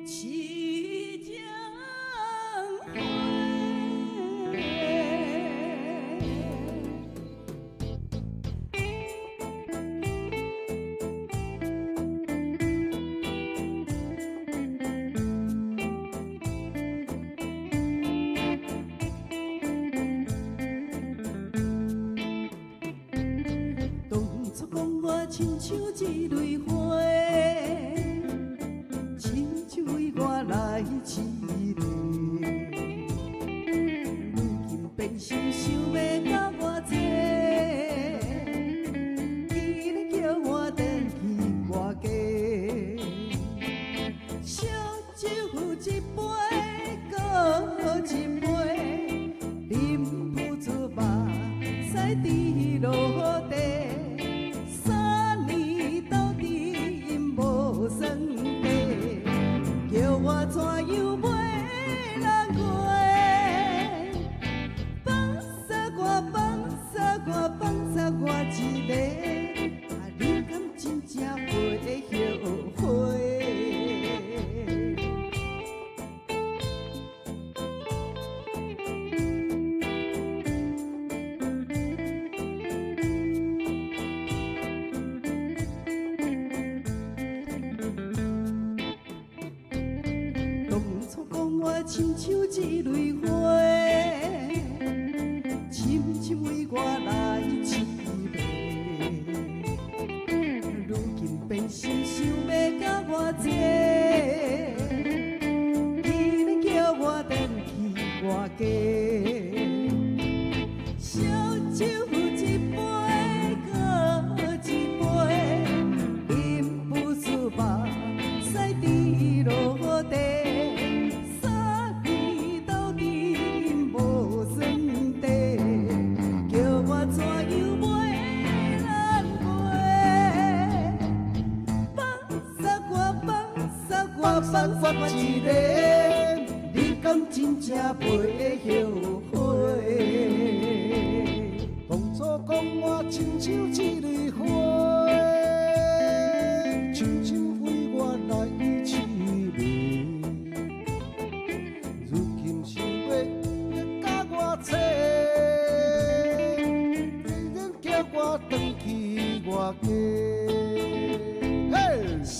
痴情花。当初讲我親像一蕊花，親像為我來痴迷，如今變心想欲共我齊，伊咧叫我轉去外家，燒酒一杯，閣一杯，啉不出目屎滴落地。三年鬥陣無算計，叫我怎樣袂難過？放殺我，放殺我，放殺我一个，啊，你敢真正會後悔？當初講我親像一蕊花，深深為我來痴迷，如今變心想欲共我齊，伊咧叫我轉去外家，燒酒一杯，閣一杯，啉不出目屎滴落地。三年鬥陣無算計，叫我怎樣袂難過？放殺我，放殺我，放殺我一个，你敢真正袂後悔？當初講我親像一蕊花，深深為我來痴迷，如今想欲共我齊，依然叫我轉去外家。嘿！燒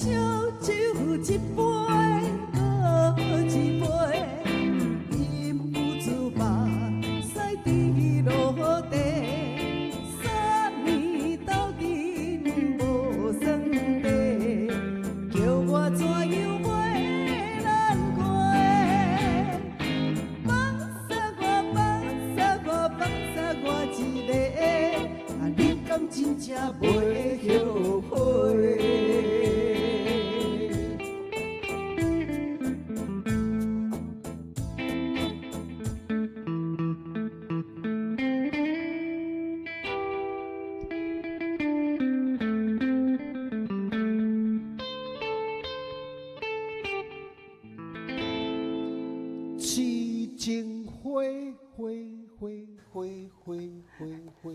酒一杯，閣一杯，飲不出目屎滴落地。三年鬥陣無算計，叫我怎樣袂難過？放殺我，放殺我，放殺我一个，啊，你敢真正袂後悔？痴情花，花花花花花花。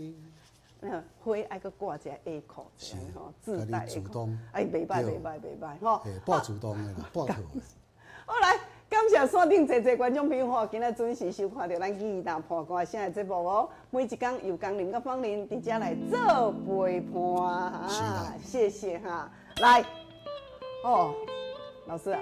花愛閣掛一个下褲，是吼，自帶家己主動。哎，袂歹，袂歹，袂歹，吼。嘿，半主動的啦，半套的。好來，感謝線頂濟濟觀眾朋友吼，今仔準時收看著咱藝壇破歌聲的節目哦。每一工由江林佮芳玲佇遮來做陪伴，啊，謝謝哈。來，哦，老師啊，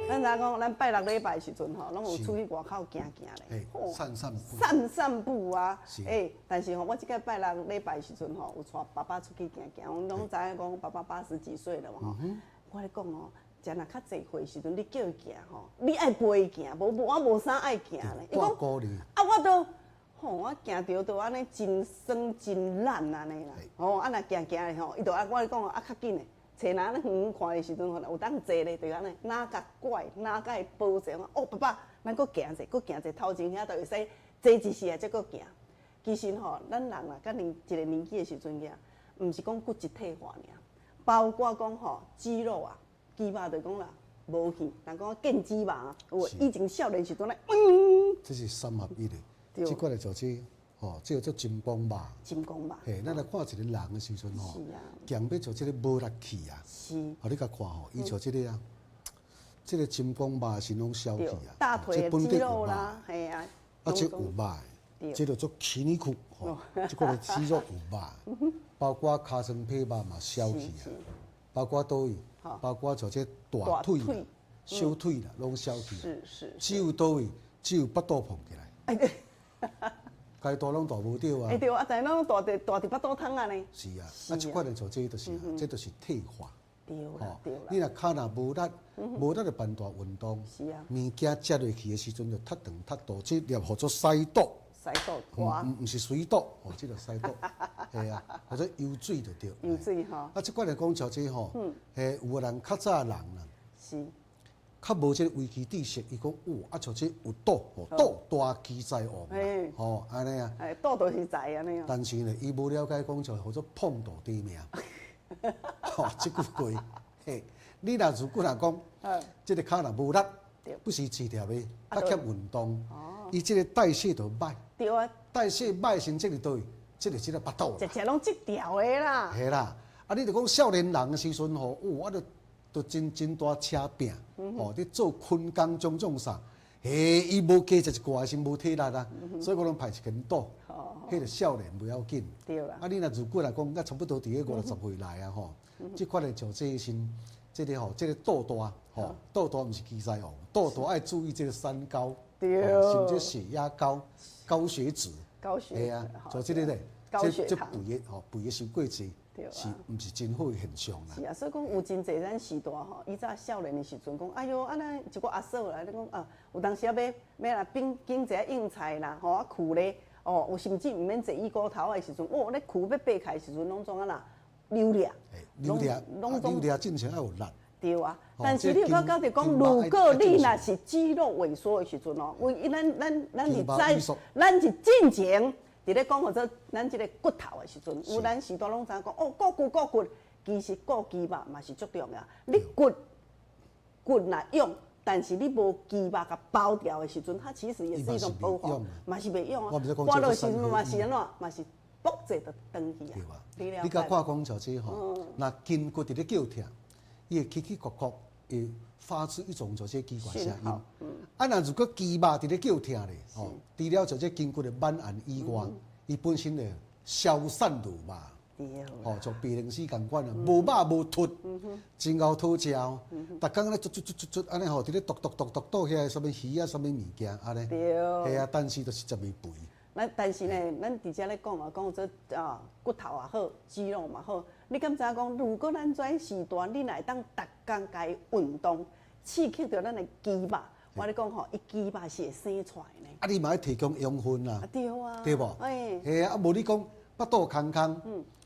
咱知影講，咱拜六禮拜的時陣吼，攏有出去外口行行咧，散散步，散散步啊。欸，但是吼，我這個拜六禮拜的時陣吼，有帶爸爸出去行行。阮攏知影講，爸爸80幾歲了嘛吼。我咧講哦，食若較濟歲時陣，你叫伊行吼，你愛陪伊行，無無我無啥愛行咧。伊講啊，我都吼，我行著都按呢真酸真懶按呢啦。吼，啊若行行咧吼，伊就啊，我咧講啊較緊的。揣人咧遠遠看的時陣吼，有當坐咧，就按呢，哪共拐，哪共伊抱者，哦，爸爸，咱閣行者，閣行者，頭前遐就會使坐一時啊，才閣行。其實吼，咱人啊，到年一个年紀的時陣爾，毋是講骨質退化爾，包括講吼肌肉啊，肌肉就講啦，無去，人講見肌肉，有以前少年時陣咧，這是三合一的，這款的就是吼，這個做金剛肉。金剛肉。嘿，咱來看一個人的時陣吼，強欲做這個無力氣啊。啊，你共看吼，伊像這個啊，這個金剛肉是攏消去啊。大腿肌肉啦，嘿啊。啊，這有肉的，這個做起尼褲吼，這個肌肉有肉，包括尻川皮肉嘛消去啊，包括佗位，包括像這大腿、小腿啦，攏消去。只有佗位，只有腹肚膨起來。哎對。該大攏大無著啊！欸對啊，但攏大佇大佇腹肚湯啊呢。是啊，啊，這款的做這就是啊，這就是退化。對啦，對啦。你若跤若無力，無力就辦大運動，物件食落去的時陣就踢長踢大，這粒號做屎肚。屎肚，毋毋是水肚，哦，這個屎肚，係啊，或者油水就對。油水吼。啊，這款來講像這吼，嘿，有的人較早人啦。較無這個危機知識，伊講哦，啊，像這有肚，肚大奇財旺，吼，按呢啊。欸，肚就是財按呢。但是呢，伊無了解講就號做膨肚短命。吼，這句話，嘿，你若如果若講，這個跤若無力，不時治療的，較欠運動，伊這個代謝就歹。對啊。代謝歹先這個佗位，這個這個腹肚。食食攏積條的啦。係啦，啊，你著講少年人的時陣吼，哦，啊，著都真真大車拼，吼，咧做坤工種種啥，嘿，伊無加食一寡時無體力啊，所以我攏派一間賭，彼個少年袂要緊。對啦。啊，你若如果來講，啊，差不多佇個50歲內啊，吼，這款的像這先，這個吼，這個肚大，吼，肚大毋是奇財王，肚大愛注意這個三高，甚至血壓高、高血脂，高血，係啊，做這個咧，這這肥的吼，肥的傷過濟。是毋是真好的現象啦？是啊，所以講有真濟咱時代吼，以前少年的時陣講，哎喲，按呢一個阿嫂來，你講啊，有當時啊欲欲來冰經一下應菜啦，吼啊衢咧，哦，有甚至毋免坐椅骨頭的時陣，哦，咧衢欲爬起來的時陣，攏總按怎扭掠，扭掠，扭掠進前愛有力。對啊，但是你有感覺著講，如果你若是肌肉萎縮的時陣哦，為咱咱咱是在咱是進前。佇咧講號做咱這個骨頭的時陣，有咱時代攏知影講哦，顧骨顧骨，其實顧肌肉嘛是足重要。你骨骨若勇，但是你無肌肉共包牢的時陣，它其實也是一種保護，嘛是袂勇啊。跋落時陣嘛是按怎，嘛是卜者就斷去啊。你共看講像這吼，若筋骨佇咧叫疼，伊會起起伏伏，會發出一種這些奇怪聲音。啊，若如果肌肉佇咧叫疼咧，吼，除了就這筋骨的蔓延以外，伊本身會消散如肉，吼，像白靈絲仝款啊，無肉無脫，真𠢕討食哦。逐工咧捽捽捽捽捽，按呢吼，佇咧剁剁剁剁剁遐啥物魚啊，啥物物件按呢。係啊，但是就是食袂肥。咱但是呢，咱佇遮咧講啊，講做啊骨頭也好，肌肉嘛好。你敢知影講，如果咱這時段，你若會當逐工共伊運動，刺激著咱的肌肉，我咧講吼，伊肌肉是會生出來呢。啊，你嘛愛提供養分啊。對啊。對無？欸。嘿啊，無你講腹肚空空，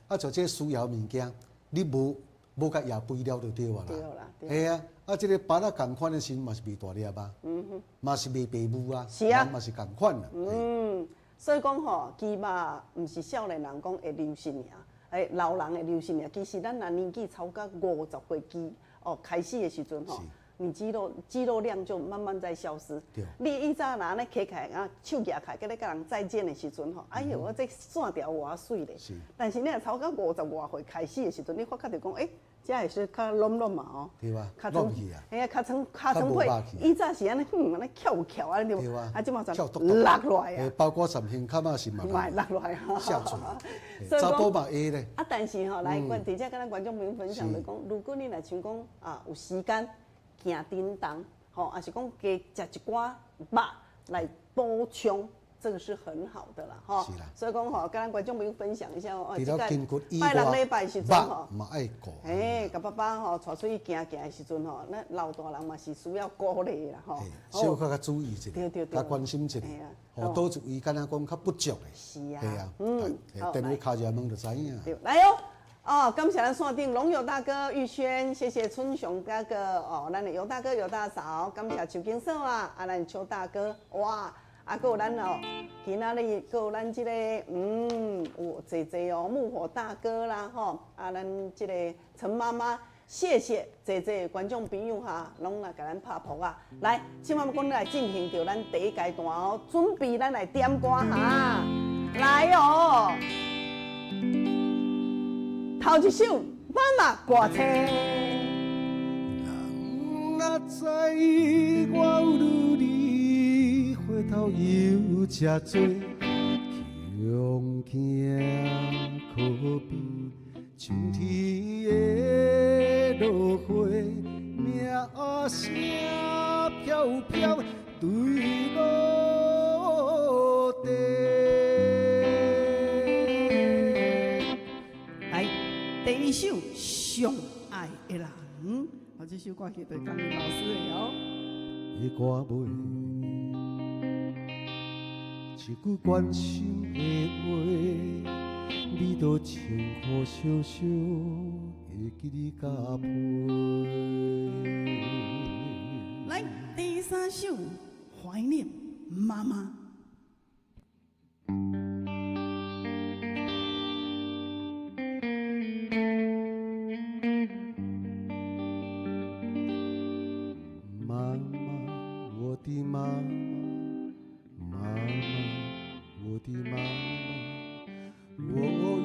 啊，像這需要物件，你無無共掖肥料就對啊啦。對啦。嘿啊，啊，這個腹仔仝款的時嘛是袂大粒啊，嘛是袂白母啊，是啊，嘛是仝款啊。嗯，所以講吼，肌肉毋是少年人講會流失爾，欸，老人會流失爾。其實咱若年紀超過50歲肌哦，開始的時陣吼。你肌肉量就慢慢在消失。你以早若按呢起來啊，手舉起來，佮咧佮人再見的時陣吼，哎喲，我這線條偌媠咧。但是你若超過50外歲開始的時陣，你發覺著講，欸，這會是較攏攏嘛吼。對啊。攏去啊。嘿啊，尻川尻川皮，以早是按呢，哼，按呢翹翹按呢對。啊，這馬就落落來啊。包括三胸較嘛是嘛。嘛落落來啊。下垂。查埔嘛會咧。啊，但是吼，來，佇遮佮咱觀眾朋友分享著講，如果你若像講啊，有時間。行振動，吼，抑是講加食一寡肉來補充，這個是很好的啦，吼。是啦。所以講吼，佮咱觀眾朋友分享一下哦。除了筋骨以拜六禮拜時陣吼，嘛愛顧。嘿，共爸爸吼帶出去行行的時陣吼，咱老大人嘛是需要鼓勵啦，吼。小可較注意一下，對對對，較關心一下，吼，佗一位敢若講較不足的。是啊。係啊。嗯。電話敲一下問就知影。對，來哦。哦，感謝咱線頂龍友大哥玉軒，謝謝春雄大哥哦，咱的尤大哥尤大嫂，感謝邱經嫂啊，啊，咱邱大哥，哇，啊，閣有咱哦，今仔日閣有咱這個，有濟濟哦，木火大哥啦吼，啊，咱這個陳媽媽，謝謝濟濟觀眾朋友哈，攏來共咱拍噗仔，來，這擺講來進行著咱第一階段哦，準備咱來點歌哈。來哦，頭一首《媽媽歌車》。人若知我有女兒，回頭又誠濟，恐驚可比秋天的落花，名聲飄飄對落地。來，第二首《上愛的人》，好，這首歌曲就是江林老師的哦。的歌尾，一句關心的話，你都穿予小小會記你甲批。來，第三首《懷念媽媽》。媽媽，我的媽媽，媽媽，我的媽媽，我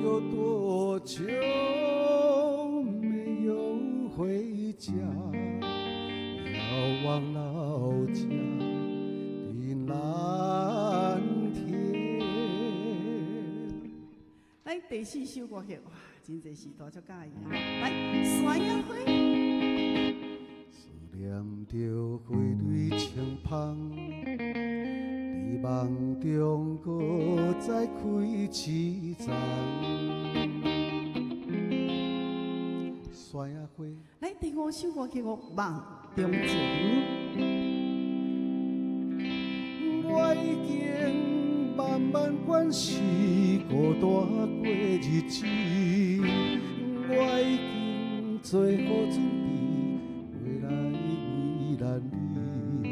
有多久沒有回家？遙望老家的藍天。來，第四首歌曲，哇，真濟時代足佮意啊！來，山仔花。思念著花蕊青芳，佇夢中閣再開一叢。山仔花。來，第五首歌曲《夢中情》。我已經慢慢慣是孤單過日子，我已經做好準備，袂來為難你。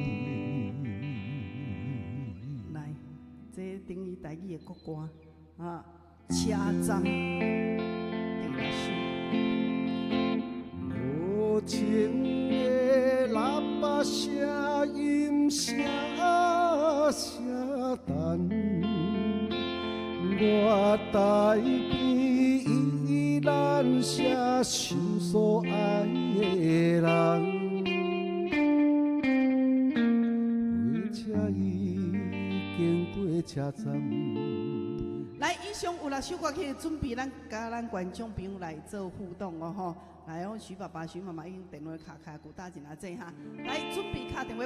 來，這等於台語的國歌啊，《車站》第六首。無情的喇叭聲音聲聲等，我台邊依然寫心所愛的人，火車已經過車站。來，以上有六首歌曲準備，咱佮咱觀眾朋友來做互動哦吼。來哦，許爸爸、許媽媽已經電話敲開，古打真阿濟哈。來，準備敲電話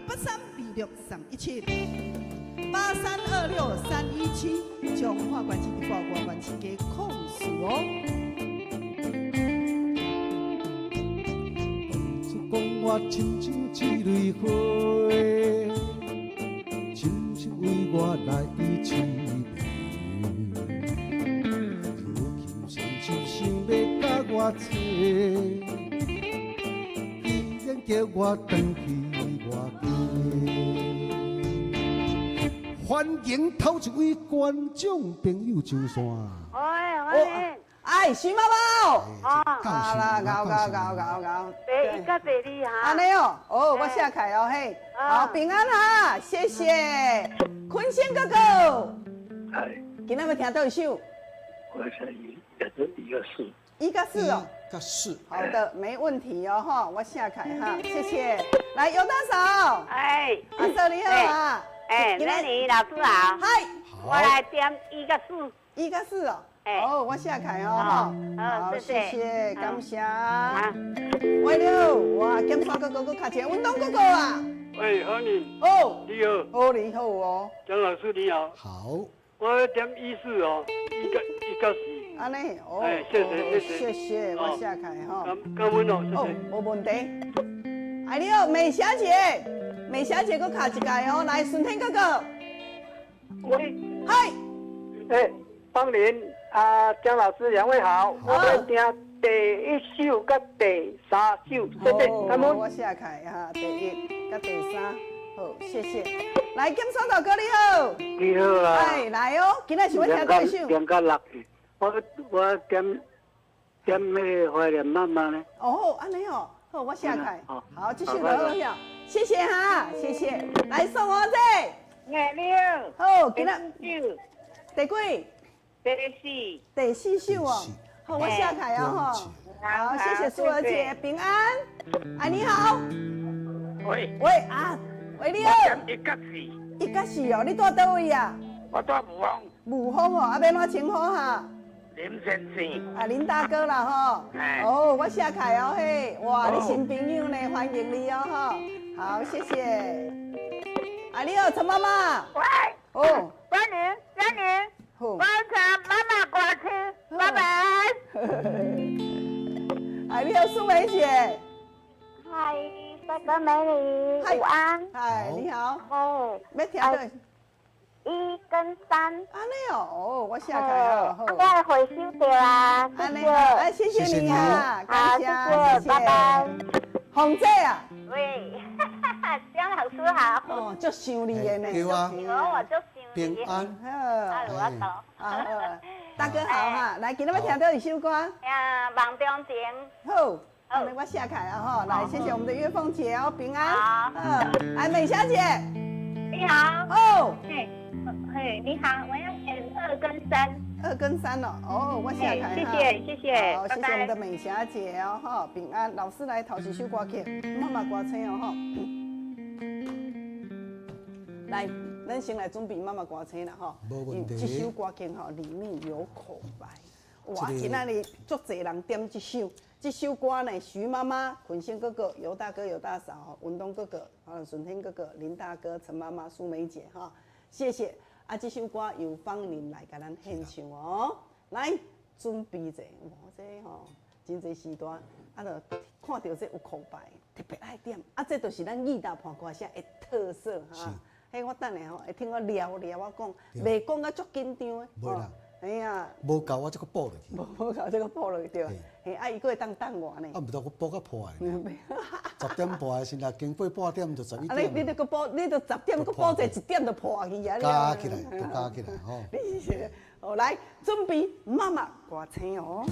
8326317，8326317，彰化縣市直播外縣市加04哦。當初講我親像一蕊花，深深為我來痴迷。如今深深想欲佮我找，既然叫我轉去我家。歡迎頭一位觀眾朋友上線。喂，歡迎。哎，許媽媽，好啦，𠢕𠢕𠢕𠢕𠢕。第一佮第二哈。按呢哦，哦，我寫開哦嘿，好，平安哈，謝謝。坤先哥哥，哎，今仔欲聽佗一首？我想一一個四。一佮四哦。一佮四。好的，沒問題哦哈，我寫開哈，謝謝。來，尤大嫂。哎。阿嫂你好啊。哎，美女老師好。嗨。我來點一佮四。一佮四哦。哦，我寫開哦，好，謝謝，感謝。喂了，哇，劍山哥哥閣較前，文東哥哥啊。喂，何妮。哦，你好。哦，你好哦。江老師你好。好。我點一四哦，一個一佮四。按呢，哦，哎，謝謝謝謝。謝謝，我寫開吼。感恩哦，謝謝。哦，無問題。哎，你好，美霞姐，美霞姐閣敲一蓋哦，來，順天哥哥。喂。嗨。哎，芳玲啊，江老師兩位好，我來聽第一首佮第三首，謝謝。好，我寫開哈，第一佮第三，好，謝謝。來，金山大哥你好。你好啊。哎，來哦，今仔是欲聽佗一首？兩佮六，我點彼个懷念媽媽呢。哦，按呢哦，好，我寫開。好，這首就好了，謝謝哈，謝謝。來，宋王姐。你好。好，今仔。第幾？第四。第四首哦。好，我寫開哦吼。好，謝謝蘇兒姐，平安。哎，你好。喂。喂啊，喂你好。一甲四。一甲四哦，你住佗位啊？我住霧峰。霧峰哦，啊，欲按怎稱呼哈？林先生。啊，林大哥啦吼。哦，我寫開哦嘿，哇，你新朋友呢，歡迎你哦吼。好，謝謝。啊，你好，陳媽媽。喂。哦。歡迎，歡迎。好。我唱媽媽歌曲，拜拜。哎，你好，蘇梅姐。嗨，帥哥美女，午安。嗨，你好。哦。欲聽佗？一跟三。按呢哦，我寫開哦。好。我會回收到啊，謝謝。哎，謝謝你啊，感謝，謝謝，拜拜。紅姐啊。喂，江老師好。哦，足想你的呢。對啊。我足想你。平安。好。啊，我懂。啊，大哥好哈，來，今仔欲聽佗一首歌？啊，夢中情。好，按呢我寫開啊吼，來，謝謝我們的月鳳姐哦，平安。好。來，美霞姐。你好。哦。嘿，嘿，你好，我要選二跟三。二跟三哦，哦，我寫開謝謝，謝謝。好，謝謝我們的美霞姐哦，哈，平安。老師來頭一首歌曲，媽媽歌星哦，吼。來，咱先來準備媽媽歌星啦，吼。無問題。這首歌曲吼，裡面有口白。哇，今仔日足濟人點這首，這首歌呢，徐媽媽、坤星哥哥、尤大哥、尤大嫂、文東哥哥、啊，順天哥哥、林大哥、陳媽媽、蘇梅姐，哈，謝謝。啊，這首歌由方玲來共咱獻唱哦。來，準備者，哇，這吼真濟時段，啊，就看著這有口白，特別愛點。啊，這就是咱義大伴歌聲的特色哈。嘿，我等下吼會聽我聊聊我講，袂講甲足緊張的。袂啦。哎呀，無夠我這閣補落去。無夠這閣補落去對。嘿，啊，伊閣會當等我呢。啊，毋著閣補較破的。10點半的時陣，經過半點就11點。啊，你你閣補，你著10點閣補者一點就破去啊！加起來，就加起來吼。你是哦，來準備媽媽歌星哦。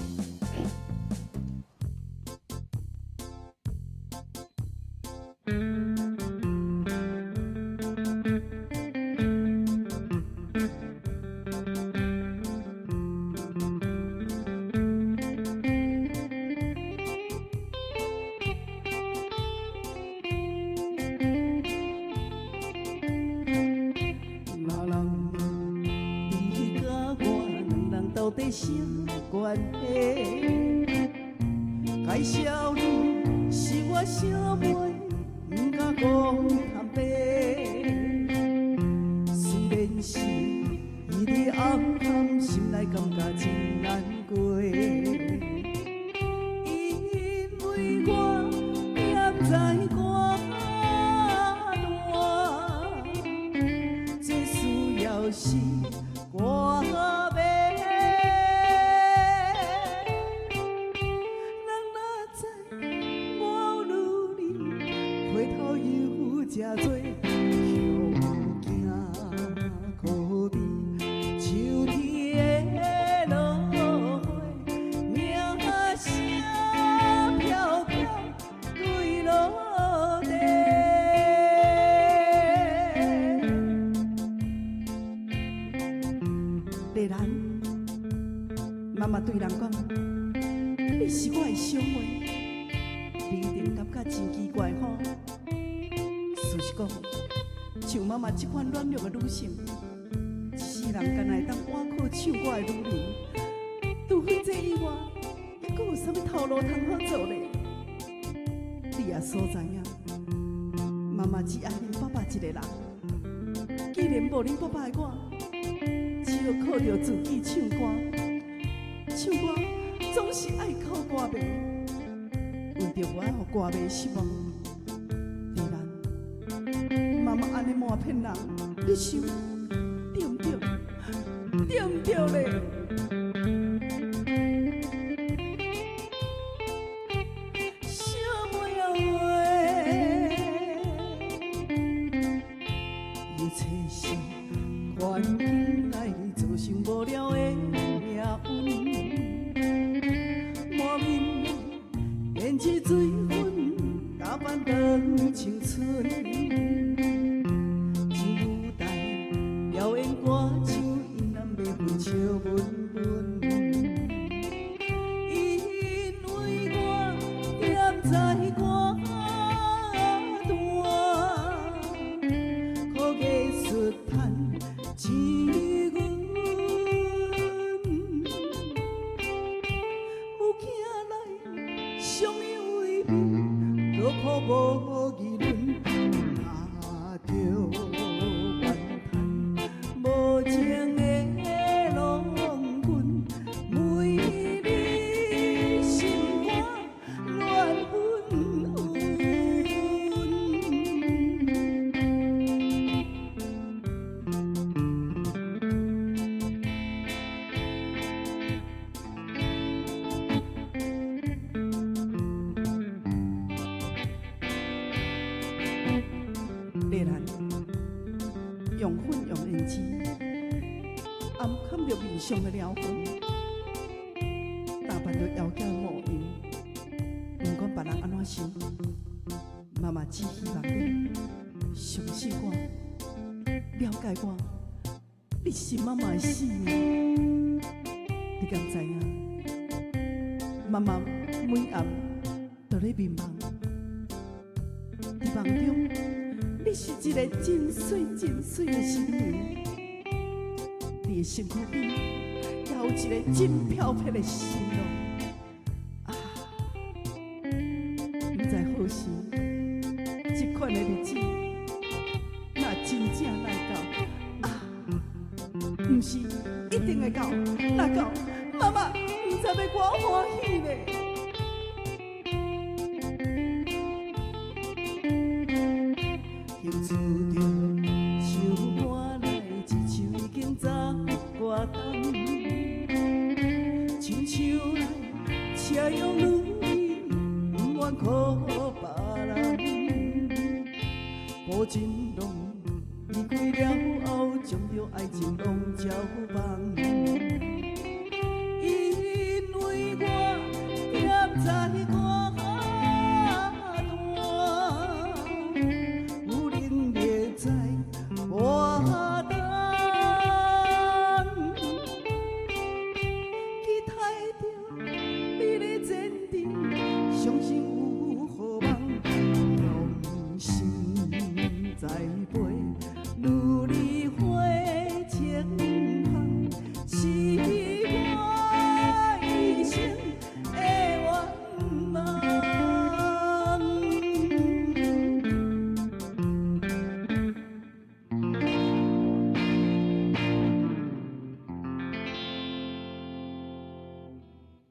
到底啥關係？介紹你是我小妹，毋敢講坦白。雖然是伊佇暗暗，心內感覺真難過。因為我踮在歌單，最需要是歌迷。人若知我有女兒，回頭有誠濟，恐驚可比秋天的落花，名聲飄飄對落地。麗蘭，媽媽對人講，你是我的小妹，你一定感覺真奇怪吼。事實講，像媽媽這款軟弱的女性，一世人干焦會當倚靠唱歌的女人，除非這以外，猶閣有啥物頭路通好做咧？你也所知影，媽媽只愛恁爸爸一個人。既然無恁爸爸的我，只好靠著自己唱歌。唱歌總是愛靠歌迷，為著無愛予歌迷失望。麗蘭，媽媽按呢瞞騙人，你想對毋對？對毋對咧？小妹仔喂，一切是環境來造成無聊的命運，滿面胭脂水粉，打扮當青春，真舞台無議論，若著怨嘆，無情的郎君，為你心肝亂紛紛。麗蘭，用粉用胭脂，暗藏著面上的療痕，打扮著妖嬌的模樣。毋管別人按怎想，媽媽只希望你相信我，了解我，你是媽媽的生命。你敢知影？媽媽每暗都咧眠夢，佇夢中，你是一个真媠真媠的新娘，你的身軀邊也有一个真飄撇的新郎。啊，毋知何時，這款的日子若真正來到，啊，毋是一定會到，若到，媽媽毋知欲偌歡喜咧。興趣著唱歌來，一唱已經十外冬。親像來車用女兒，毋願靠別人。無情郎離開了後，將著愛情攏交放。因為我踮在歌單，有能力在活動，期待著美麗前程，相信有好夢，用心栽培，女兒花千芳，是我一生的願望。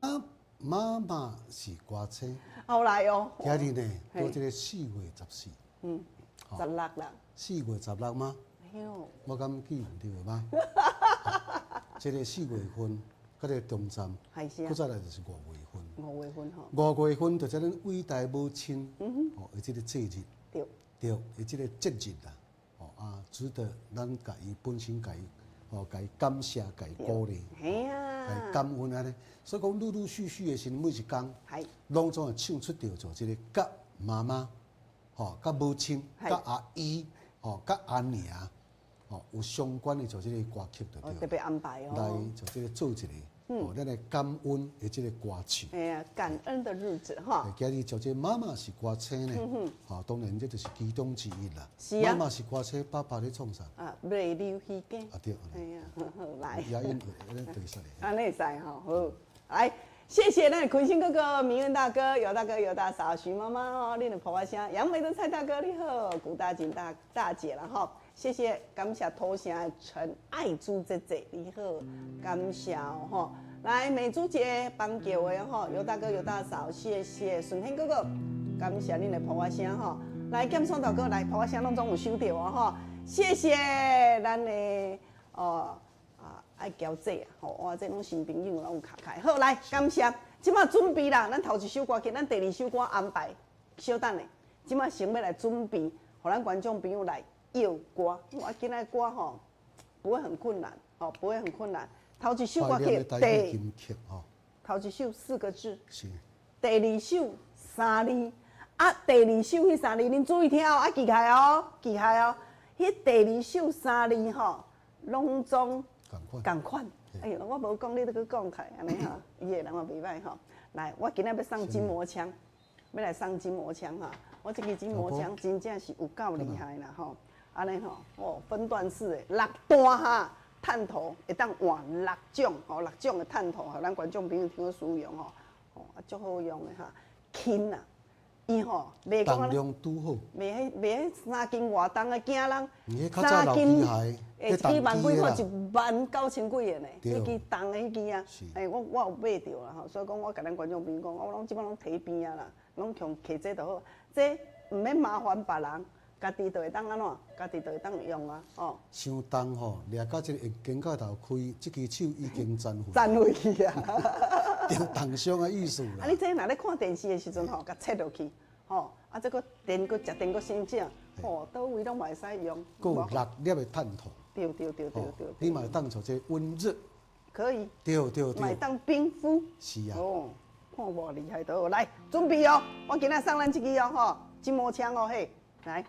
啊，媽媽是歌星，後來哦，今日呢，到這个4月14，16啦，4月16嗎？哎喲，我敢記毋著嗎？這个4月份，佮這个中站，係是啊閣再來就是5月份。5月份吼，5月份就是咱偉大母親，哦，的這个節日，對，的這个節日啦，哦啊，值得咱共伊本身共伊，哦，共伊感謝，共伊鼓勵，嘿啊，共伊感恩按呢。所以講，陸陸續續的時陣，每一工，攏總會唱出著做這个佮媽媽，吼，佮母親，佮阿姨，吼，佮阿娘，吼，有相關的做這个歌曲就對。特別安排哦。來做這个做一個，哦，咱來感恩的這個歌曲。哎呀，感恩的日子哈。今日做這個媽媽是歌星呢，吼，當然這就是其中之一啦。是啊。媽媽是歌星，爸爸咧創啥？啊，淚流魚羹。啊對。哎呀，好來。也因為對說的。按呢會使吼，好，來，謝謝咱坤興哥哥、明恩大哥、尤大哥、尤大嫂、徐媽媽哦，恁的婆婆聲，楊梅的蔡大哥你好，古大錦大大姐啦吼，謝謝，感謝土城的陳愛珠姐姐你好，感謝吼，來美珠姐幫橋的吼，尤大哥、尤大嫂，謝謝順天哥哥，感謝恁的婆婆聲吼，來劍雙大哥來婆婆聲攏總有收著哦吼，謝謝咱的哦。愛交這啊，吼！哇，這攏新朋友，攏有卡開。好，來感謝。這馬準備啦，咱頭一首歌曲，咱第二首歌安排。稍等下，這馬先欲來準備，予咱觀眾朋友來唱歌。我今仔歌吼，不會很困難，吼，不會很困難。頭一首歌曲，第頭一首四個字，是。第二首三字，啊，第二首彼三字，恁注意聽哦，啊，記起來哦，記起來哦。彼第二首三字吼，攏總。仝款，哎喲，我無講，你都閣講開，按呢吼，伊的人嘛袂䆀吼。來，我今仔欲送筋膜槍，欲來送筋膜槍哈。我這支筋膜槍真正是有夠厲害啦吼。按呢吼，哦，分段式的六段哈，探頭會當換六種吼，六種的探頭，予咱觀眾朋友聽好使用吼，哦，啊，足好用的哈，輕啊，伊吼袂講重量拄好，袂彼袂彼三斤外重的驚人，三斤，欸，一支萬幾塊，1萬9千幾個呢，彼支重的彼支啊，欸，我有買著啦吼，所以講我共咱觀眾朋友講，我攏這擺攏提邊啊啦，攏用提這就好，這毋免麻煩別人，家己就會當按怎，家己就會當用啊，吼。傷重吼，掠到這個肩胛頭開，這支手已經殘廢。殘廢去啊！對，重傷的意思啦。啊，你這若咧看電視的時陣吼，共切落去。吼，啊，這閣電閣食電閣省省，吼，佗位攏嘛會使用。閣有六粒的探頭。對對對對對。你嘛會當做這溫熱。可以。對對對。嘛會當冰敷。是啊。哦，看偌厲害都好，來準備哦，我今仔送咱這支哦，吼，筋膜槍哦嘿，來。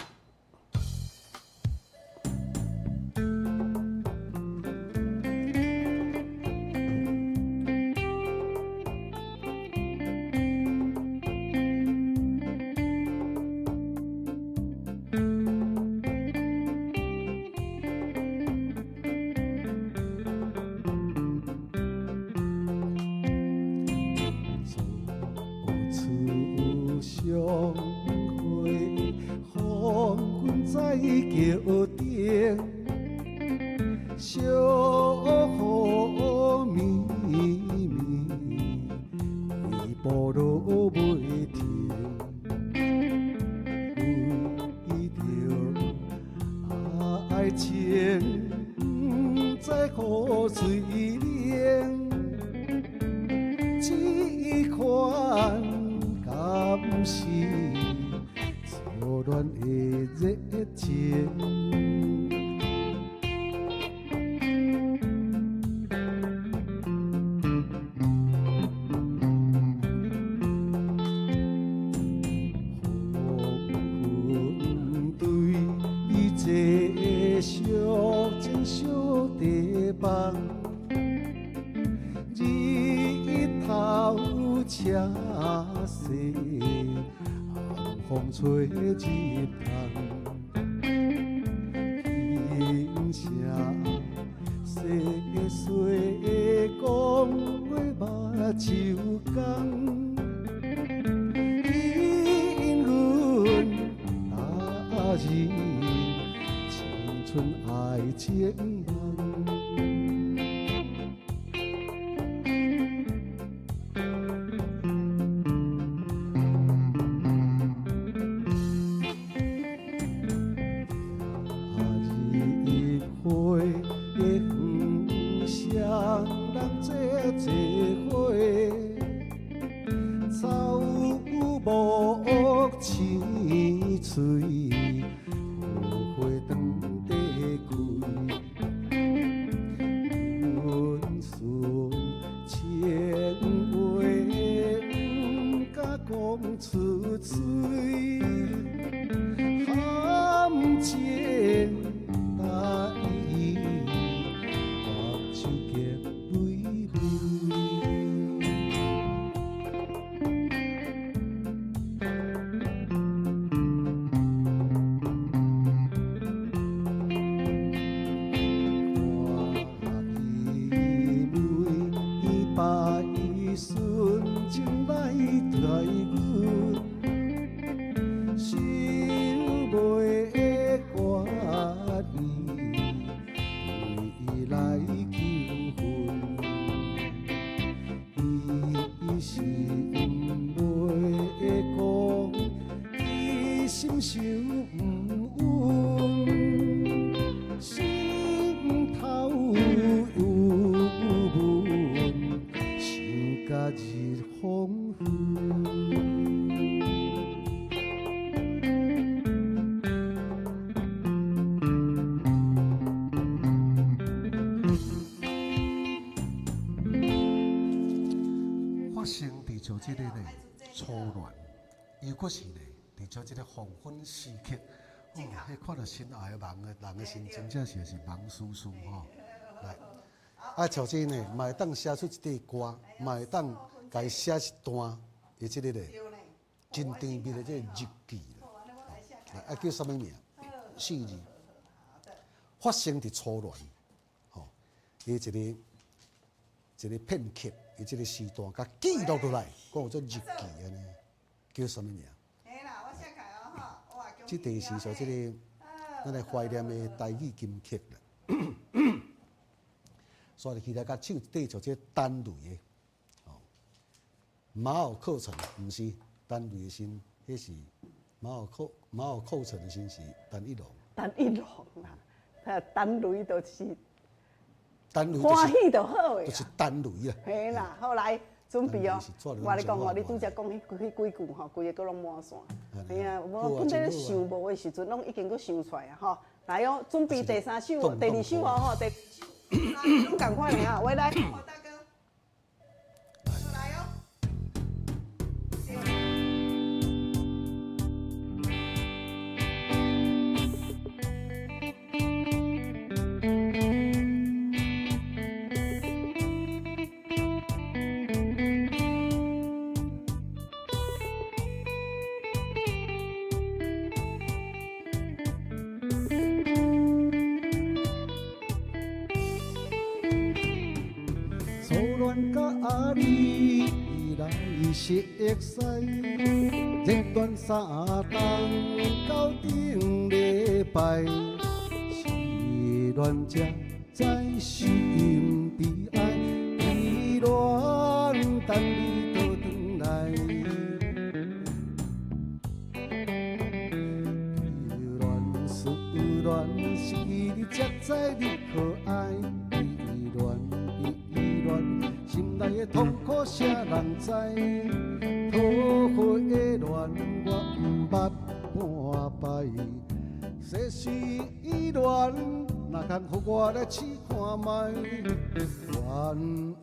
閣是呢，佇這這个黃昏時刻，哦，彼看著心愛的人的人的心，真正是是茫絲絲吼。來，啊，像這呢，嘛會當寫出一塊歌，嘛會當共伊寫一段的這个咧，真甜蜜的這個日記啦。來，啊，叫啥物名？四字。發生佇初戀，吼，伊一个一个片刻，伊這个時段，共記錄落來，講有做日記按呢，叫啥物名？這題是說這个咱來懷念的台語金曲啦。所以起來共唱對著這個陳雷的，哦，馬有課程，毋是陳雷的心，彼是馬有課程的心是陳一龍。陳一龍啦，啊，陳雷就是陳雷歡喜就好的，就是陳雷啦。嘿啦，好來準備哦。我咧講哦，你拄才講彼彼幾句吼，規个閣攏滿線。嘿啊，我本底咧想無的時陣，攏已經閣想出來啊吼。來哦，準備第三首、第二首哦吼，第二首攏仝款的啊，我來。大哥，來哦。初戀佮你來熟似，熱戀三冬到頂禮拜，失戀才知心悲哀，依戀等你倒轉來。依戀思戀，失去你才知你可愛。依戀依戀，心內的痛苦誰人知？桃花的戀我毋捌半擺，世事依戀，哪通予我來試看覓？戀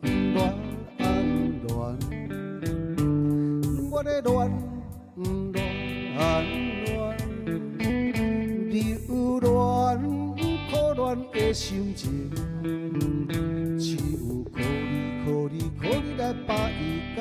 戀戀，我咧戀戀戀，留戀苦戀的心情，只有靠你靠你靠你來把伊解。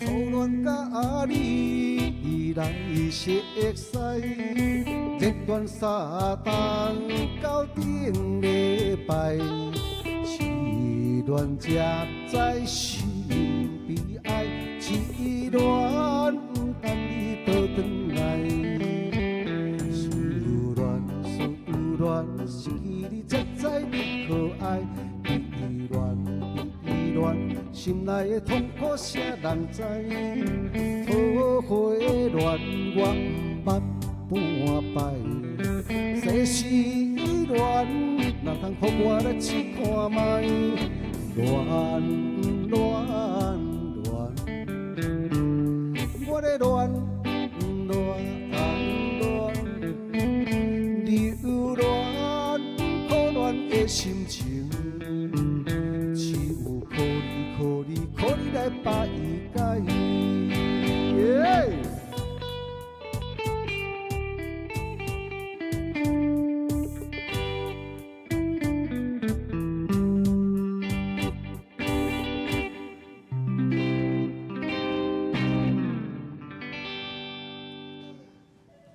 初戀佮你來熟似，熱戀三冬到頂禮拜，失戀才知心悲哀，痴戀等你倒轉來。思戀思戀，失去你才知你可愛。依戀依戀，心內的痛苦誰人知？桃花戀我毋捌半擺，世事依戀，哪通予我來試看覓？戀戀戀，我咧戀戀戀，留戀苦戀的心情，只有靠你靠你靠你來把伊解。耶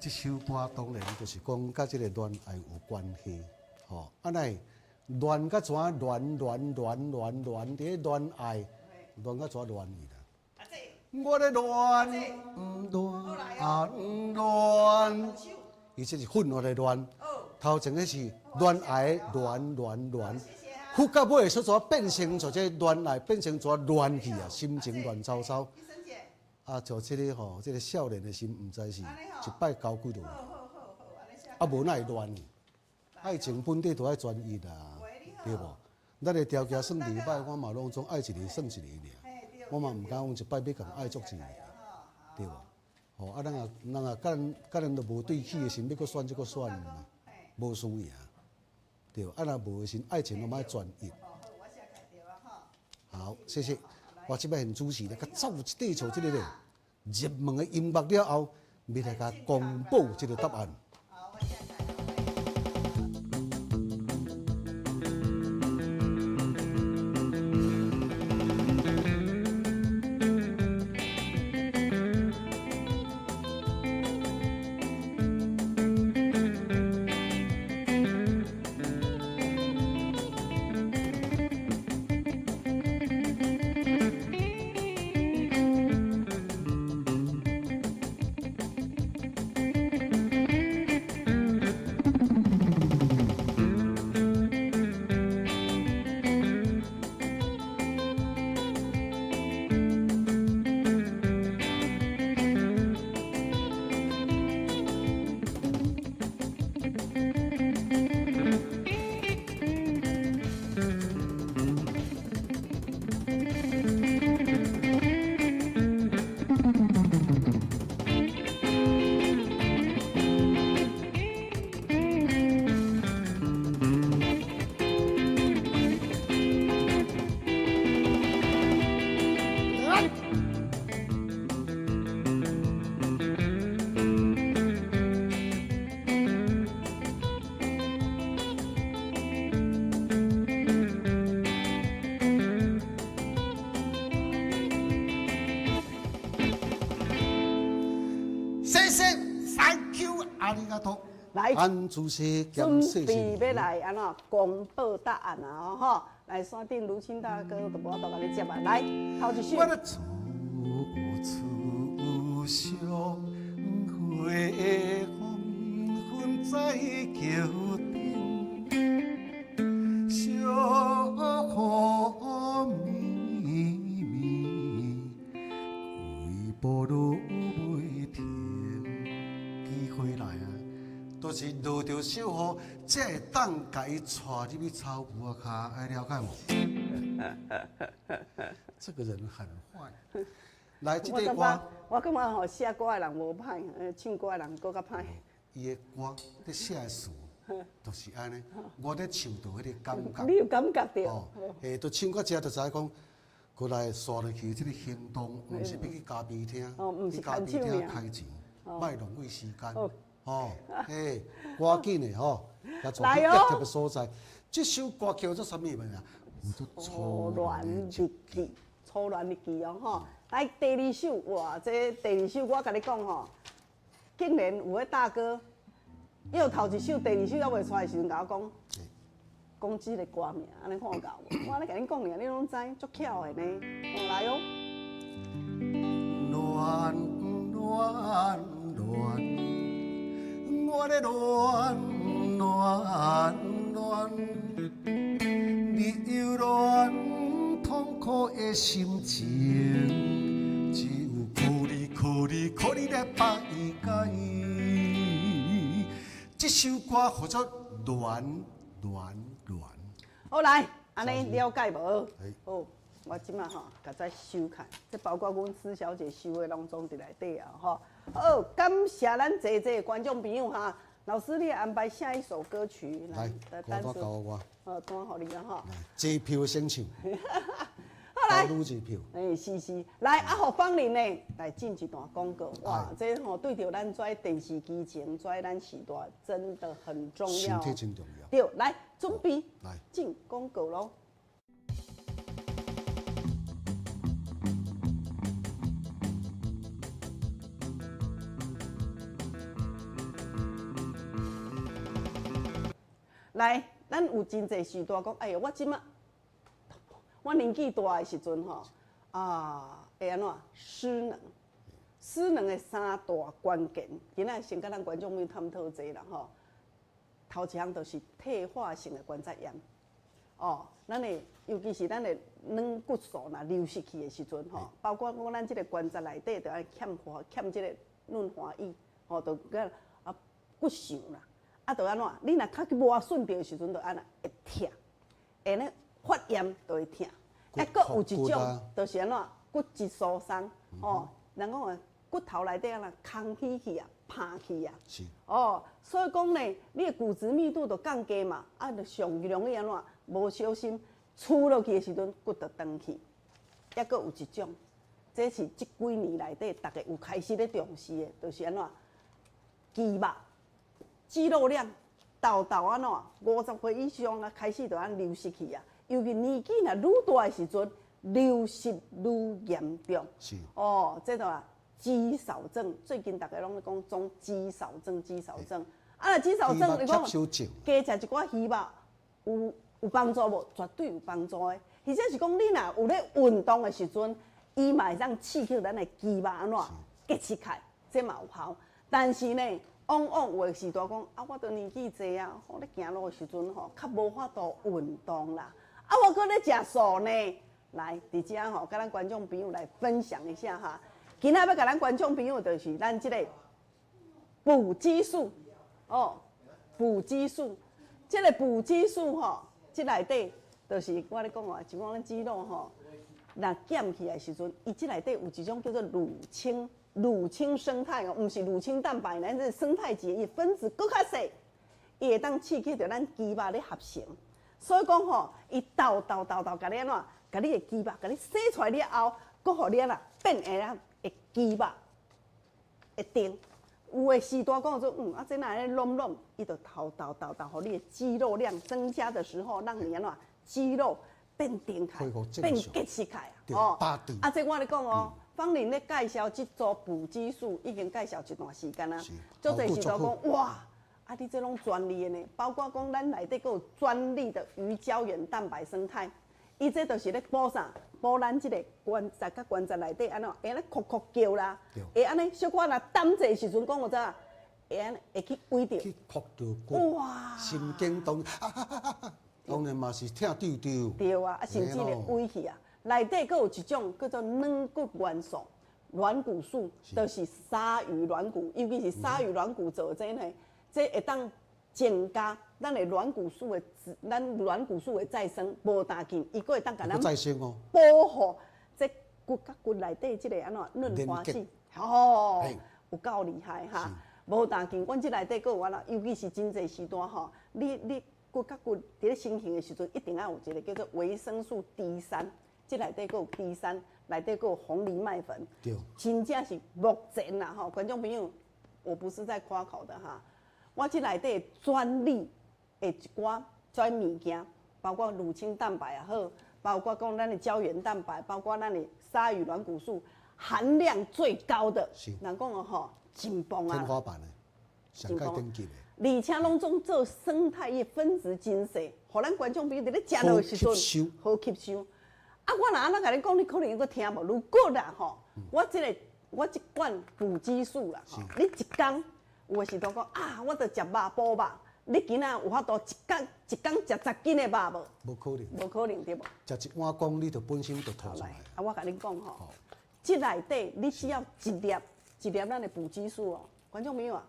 這首歌當然就是講佮這个戀愛有關係，吼，啊若會戀甲怎戀戀戀戀戀，佇咧戀愛戀甲怎戀去啦？我咧戀戀戀，伊這是混亂的戀，頭前彼是戀愛戀戀戀，復到尾說怎變成就這戀愛變成怎亂去啊？心情亂糟糟。啊，就這个吼，這个少年的心，毋知是一擺交幾落，啊，無哪會亂去？愛情本底都愛專一啦，對無？咱的條件算禮拜，我嘛攏總愛一个算一个爾，我嘛毋敢講一擺欲共愛足濟个，對無？吼，啊，咱若咱若佮咱佮咱都無對起的時，欲閣選則閣選嘛，無輸贏，對無？啊，若無的時，愛情攏愛專一。好，謝謝。我這擺現主持咧，較走一塊像這个咧入門的音樂了後，欲來共公布這个答案。ありがとう。來，準備欲來按怎公布答案啊？吼，來山頂盧清大哥都無法度共你接啊！來，頭一首。我處處相會，黃昏在橋頂，小雨暝暝，規步攏袂停，機會來啊！都是落著小雨，才會當共伊帶入去草埔仔跤，愛了解無？這個人很壞。來，這個歌，我感覺吼寫歌的人無歹，唱歌的人閣較歹。伊的歌咧寫的詞，就是按呢。我咧唱著彼個感覺。你有感覺著？哦，欸，都唱到這就知影講，過來煞落去這個行動，毋是欲去咖啡廳，去咖啡廳開錢，莫浪費時間。哦，欸，趕緊的吼，來做去特別的所在。這首歌叫做啥物名啊？初戀日記，初戀日記哦，吼。來第二首，哇，這第二首我共你講吼，竟然有个大哥，伊頭一首、第二首猶未出來的時陣，共我講，講這个歌名，按呢看𠢕無？我按呢共恁講爾，你攏知，足巧的呢。哦，來哦。戀戀戀，我咧戀戀戀，你又戀痛苦的心情，只有苦你苦你苦你來排解。這首歌叫做戀戀戀。好來，按呢了解無？好，我這擺吼，共這收起，這包括阮施小姐收的攏總佇內底啊吼。好，感謝咱濟濟觀眾朋友哈。老師，你安排下一首歌曲來，來，歌單交我。好，單予你啦吼。這票先唱。好來，女一票。欸，是是，來啊，予芳玲呢，來進一段廣告。哇，這吼對著咱這電視機前，這咱時代真的很重要。身體真重要。對，來準備，來進廣告囉。來，咱有真濟時代講，哎喲，我這馬我年紀大的時陣吼，啊，會按怎失能？失能的三大關鍵，今仔先共咱觀眾朋友探討這啦吼。頭一項就是退化性的關節炎，哦，咱的尤其是咱的軟骨素若流失去的時陣吼，包括講咱這个關節內底就愛欠缺欠這个潤滑液，吼，就閣啊骨鏽啦。啊，就按怎？你若較去磨損著的時陣，就按怎會疼，會呢發炎就會疼。啊，閣有一種，就是按怎骨質疏鬆，吼，人講啊，骨頭內底按怎空虛去啊，膨去啊。是。哦，所以講呢，你的骨質密度就降低嘛，啊，就上容易按怎無小心跙落去的時陣，骨就斷去。抑閣有一種，這是這幾年內底逐家有開始咧重視的，就是按怎肌肉。肌肉量沓沓按怎50歲以上啊，開始就按流失去啊。尤其年紀若愈大的時陣，流失愈嚴重。是。哦，這就啊肌少症，最近逐家攏咧講種肌少症，肌少症。啊，若肌少症，你講加食一寡魚肉，有有幫助無？絕對有幫助的。或者是講你若有咧運動的時陣，伊嘛會當刺激咱的肌肉按怎結實起來，這嘛有效。但是呢，往往有的時代講啊，我都年紀濟啊，我咧行路的時陣吼，較無法度運動啦。啊，我閣咧食素呢。來，佇遮吼，佮咱觀眾朋友來分享一下哈。今仔欲共咱觀眾朋友就是咱這個補肌素哦，補肌素，這個補肌素吼，這內底就是我咧講啊，就講咱肌肉吼，若減起來的時陣，伊這內底有一種叫做乳清。乳清胜肽哦，毋是乳清蛋白，咱這胜肽級，伊分子閣較細，伊會當刺激著咱肌肉咧合成。所以講吼，伊沓沓沓沓，共你按怎，共你的肌肉，共你洗出來了後，閣予你按怎變會啊，會肌肉會定。有的時代講說，啊，這若按呢攏攏，伊就沓沓沓沓，予你的肌肉量增加的時候，讓你按怎肌肉變定起來，變結實起來。哦，啊，這我咧講哦。芳玲咧介紹這組補基素已經介紹一段時間啦，足濟時都講哇，啊你這攏專利的呢，包括講咱內底閣有專利的魚膠原蛋白胜肽，伊這就是咧補啥？補咱這個關節佮關節內底按怎會按呢哭哭叫啦，會按呢小可若擔濟時陣講有知影，會按呢會去歪著，去哭著骨，哇，神經當當然嘛是疼丟丟，對啊，啊甚至會歪去啊。內底閣有一種叫做軟骨元素、軟骨素，就是鯊魚軟骨，尤其是鯊魚軟骨做這呢，這會當增加咱的軟骨素的，咱軟骨素的再生，無焦緊，伊閣會當共咱再生哦，保護這骨佮骨內底這個按怎潤滑劑，吼，有夠厲害哈！無焦緊，阮這內底閣有按怎，尤其是真濟時段吼，你骨佮骨佇咧成型的時陣，一定愛有一個叫做維生素 D 3。這內底閣有 D 3，內底閣有紅藜麥粉，真正是目前啦吼，觀眾朋友，我不是在誇口的哈，我這內底專利的一寡專物件，包括乳清蛋白也好，包括講咱的膠原蛋白，包括咱的鯊魚軟骨素含量最高的，人講哦吼，真棒啊！天花板的，上蓋頂級的。而且攏總做胜肽的分子真細，予咱觀眾朋友佇咧食落的時陣好吸收。啊，我若按呢共你講，你可能閣聽無。如果啦吼，我這罐補基素啦，你一工有的時都講啊，我著食肉補肉。你今仔有法度一工一工食10斤的肉無？無可能，無可能對無？食一碗公，你就本身就吐出來。啊，我共你講吼，這內底你只要一粒一粒咱的補基素哦，觀眾朋友啊，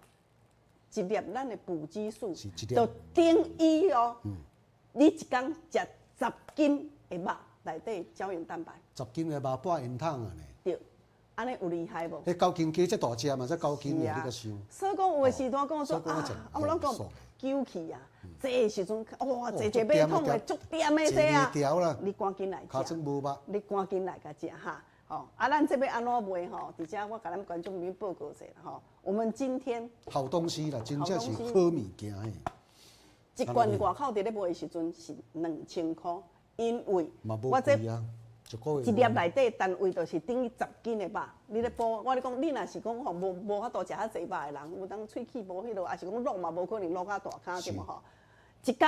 一粒咱的補基素就等於哦，你一工食十斤的肉。內底膠原蛋白， 10斤的肉半煙筒啊呢？對，按呢有厲害無？彼9斤雞這大隻嘛，才九斤爾，你閣想。所以講有的時陣講說啊，啊我攏講糾氣啊，這個時陣哇，坐坐馬桶的足恬的這啊，你趕緊來食，你趕緊來共食哈。吼，啊，咱這欲按怎賣吼？佇遮我共咱觀眾朋友報告者吼，我們今天好東西啦，真正是好物件的。一罐外口佇咧賣的時陣是2000箍。因為我這一粒內底單位就是等於十斤的肉，你咧補，我咧講，你若是講吼無法度食遐濟肉的人，有當喙齒無彼落，抑是講滷嘛無可能滷較大坩對無吼？一工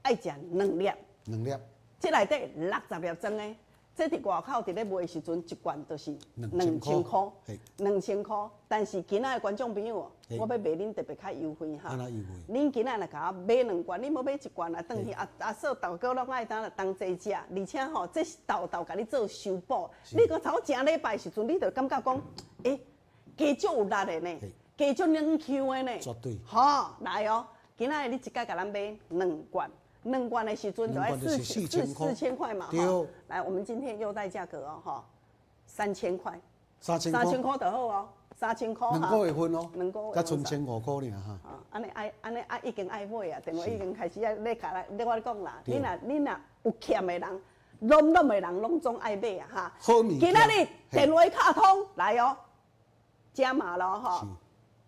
愛食兩粒，兩粒，這內底60粒裝的，這佇外口佇咧賣的時陣，一罐就是兩千箍，兩千箍。但是今仔的觀眾朋友，我欲賣恁特別較優惠哈。恁今仔若共我買兩罐，你無買一罐啊，轉去阿阿嫂大哥攏愛當同齊食，而且吼，這是沓沓共你做修補。你閣頭誠禮拜時陣，你就感覺講，欸，加足有力的呢，加足軟 Q 的呢。絕對。好，來哦，今仔日你一擺共咱買兩罐。兩罐的時陣就愛4000塊嘛，哈。來，我們今天優待價格哦，哈，三千塊。三千 3000塊就好哦，三千塊兩個月份哦，兩個月。才賰千五塊爾哈。啊，按呢愛，按呢啊，已經愛買啊，電話已經開始愛咧共來，咧我咧講啦，你若有欠的人，攏攏的人攏總愛買啊，哈。好物件。今仔日電話敲通來哦，加碼咯，哈。